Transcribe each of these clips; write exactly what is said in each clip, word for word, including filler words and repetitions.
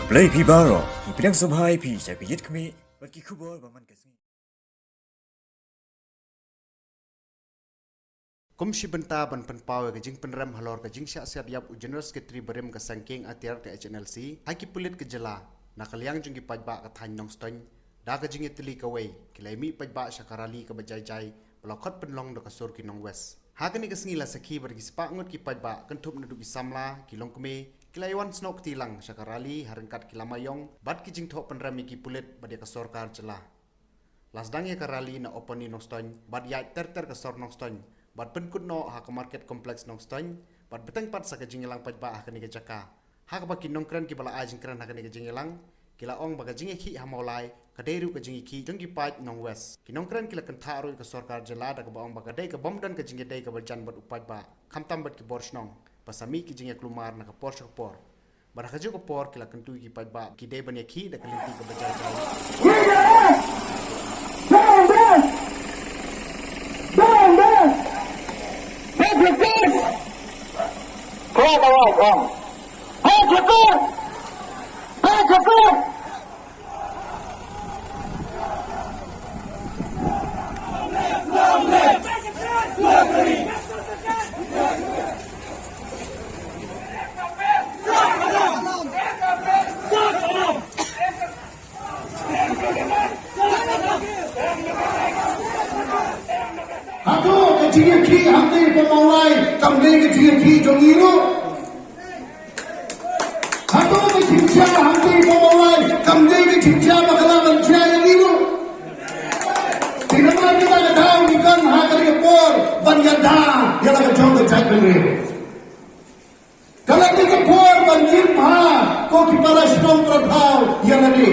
Blei phi baroh, ngi pdiang sngewbha ïa phi sha ka Ïit Khmih bad ki khubor ba man ka sngi. Kum shi bynta ban pynpaw ïa ka jingpynrem halor ka jingshah siat ïap u General Secretary barim ka Seng Kieng Atiar ka H N L C ha ki pulit ka jylla, na ka liang jong ki paidbah ka thaiñ Nongstoiñ, da ka jingïatylli kawei, ki la ïa mih paidbah sha ka rally kaba jai jai ba la khot pynlong da ka sur ki nong West. Ha kane ka sngi la sakhi ba da ki spah ngut ki paidbah kynthup naduh ki samla, ki longkmie, ki la ïa wan snoh kti lang sha ka rally ha ryngkat ki lama ïong bad ki jingthoh pynrem ïa ki pulit bad ïa ka sorkar jylla. La sdang ïa ka rally na Opony Nongstoiñ bad ïaid ter ter ka sor Nongstoiñ bad pynkut noh ha ka Market Complex Nongstoiñ bad bteng pat sa ka jingïalang paidbah ha kane ka jaka, ha kaba ki nongkren kiba la ai jingkren ha kane ka jingïalang ki la ong ba ka jingïakhih ha Mawlai ka dei ruh ka jingïakhih jong ki paid nong West. Ki nongkren ki la kyntha ruh ïa ka sorkar jylla da kaba ong ba ka dei ka bym don ka jingïadei kaba jan bad u paidbah, khamtam bad ki bor shnong, ba sa mih ki jingïaklumar na ka por sha ka por. Bad ha kajuh ka por ki la kyntu ïa ki paidbah ki dei ban ïakhih da ka lynti kaba jai jai. Hato ka jingïakhih hangtei pa Mawlai kam dei ka jingïakhih jong ngi ruh? Hato ka jingshah hangtei pa Mawlai kam dei ka jingshah ba ka la ban shah ïa ngi ruh? Te namar kata ka daw ngi don ha kane ka por ban ïada ïa la ka jong ka jaitbynriew. Ka la dei ka por ban im ha ko ki para shnong para thaw ïa lade.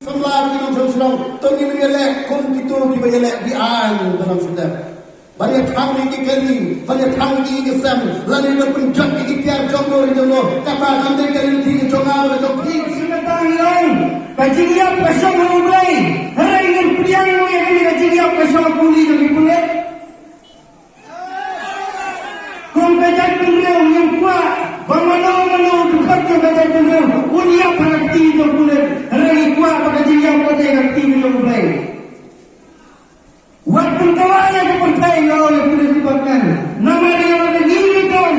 Samla ki nongshong shnong, to ngin ïaleh kum kito kiba ïaleh be-aiñ ba nang shu dep. Ban ïathang ïa ki kali, ban ïathang ïa ki ïing ki sem, lane ban pynjot ïa ki tiar jong no jong no. Kata kam dei ka lynti ka jong nga bad ka jong phi. Kata ngi ong, ka jingïap ka shong ha U Blei. Hynrei ngin pdiang mo ïa kane ka jingïap ka shong ha kuli jong ki pulit. Kum ka jaitbynriew ngim kwah ba mano mano u dkhot jong ka jaitbynriew un ïap ha ka kti jong u pulit. Hynrei ngi kwah ba ka jingïap ka dei ha ka kti jong U Blei. Wat pynkylla ïa ka pyrthei ïa u pulit department. Namar ïa lade ngi ruh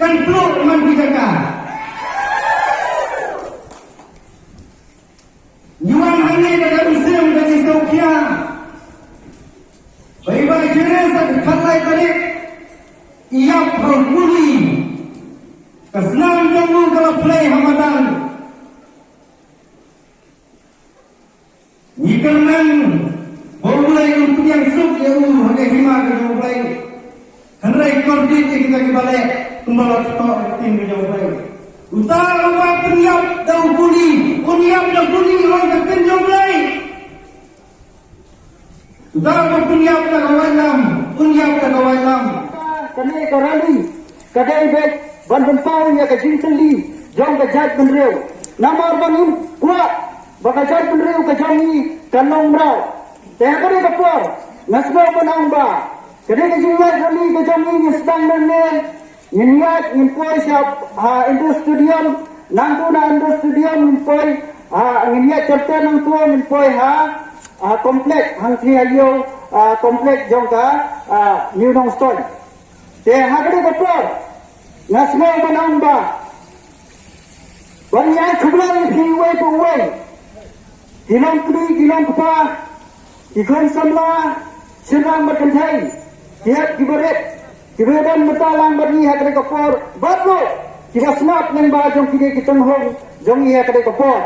kan pluh man ki jaka. Ngi wan hangne ka dei u sien ka jingsngewkhia. Ba i Bah Shere sa ka khatlai tarik i ïap ha u kuli. Ka snam jong u ka la plie ha madan. Ngi kyrmen ba U Blei un pdiang suk ïa u ha ka hima ka jong U Blei. Hynrei kordit ïa kita kiba leh kumba la kynnoh ha ka ktien ka jong U Blei. Uta uba pynïap da u kuli un ïap da u kuli ha ka ktien jong U Blei. Uta uba pynïap da ka waitlam un ïap da ka waitlam. Kane ka rally ka dei beit ban pynpaw ïa ka jingkylli jong ka jaitbynriew. Namar ba ngim kwah ba ka jaitbynriew ka jong ngi kan long mraw. Te ha kane ka por nga sngewbha ban ong ba kane ka jingleh rally ka jong ngi ngi sdang mynne, ngin ïaid ngin poi sha ha Indoor Stadium, nangtu na Indoor Stadium ngin poi ha, ngin ïaid ter ter nangtu ngin poi ha, ha complex hangtei ha ïew, ha complex jong ka, ha New Nongstoiñ. Te ha kane ka por nga sngewbha ban ong ba ban ïa khublei ïa phi uwei pa uwei. Ki longkmie, ki longkpa, ki khun samla, shynrang bad kynthei, ki hep ki barit, kiba don mynta lang bad ngi ha kane ka por, bad ruh kiba sngap lyngba jong kine ki tynghong jong ngi ha kane ka por.